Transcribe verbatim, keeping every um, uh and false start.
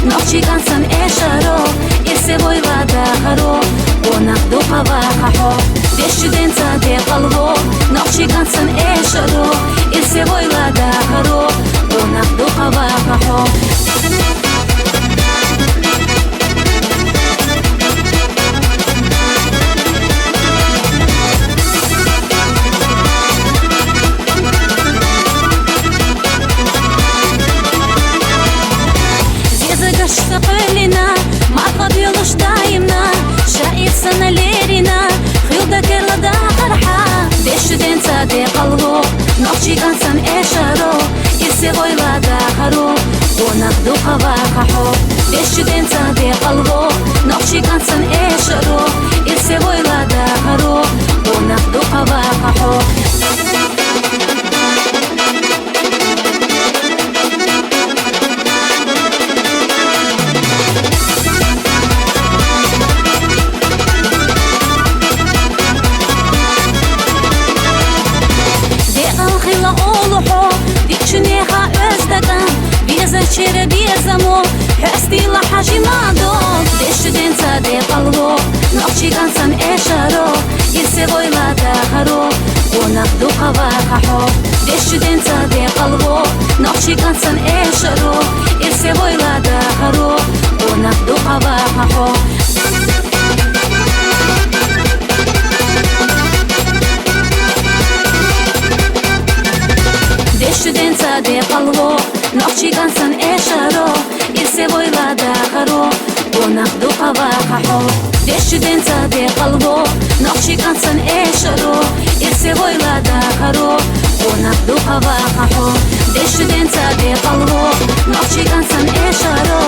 Нохчий гансан эшаро, ирсевойла дахаро, къонах духъава хахьо. Дешуденца декъалво, нохчий гансан эшаро, ирсевойла дахаро, къонах духъава хахьо. Зезагаш сакъвелина, маркъа белуш даимна, шаир сана лерина, хилда керла дахархьа. Дешуденца декъалво, нохчий гансан эшаро, ирсевойла дахаро, къонах духъава хахьо. Дешуденца декъалво, нохчий гансан эшаро, ирсевойла дахаро, къонах духъава хахьо. Декъал хила олухьо, дичунеха оьздакан, безачера безамо, хьестила хьажимадо. Дешуденца декъалво, нохчий гансан эшаро, ирсевойла дахаро, къонах духъава хахьо. Дешуденца декъалво, нохчий гансан эшаро, ирсевойла дахаро, къонах духъава хахьо. Дешуденца декъалво, нохчий гансан эшаро, ирсевойла дахаро, къонах духъава хахьо. Дешуденца декъалво, нохчий гансан эшаро, ирсевойла дахаро, къонах духъава хахьо. Дешуденца декъалво, нохчий гансан эшаро,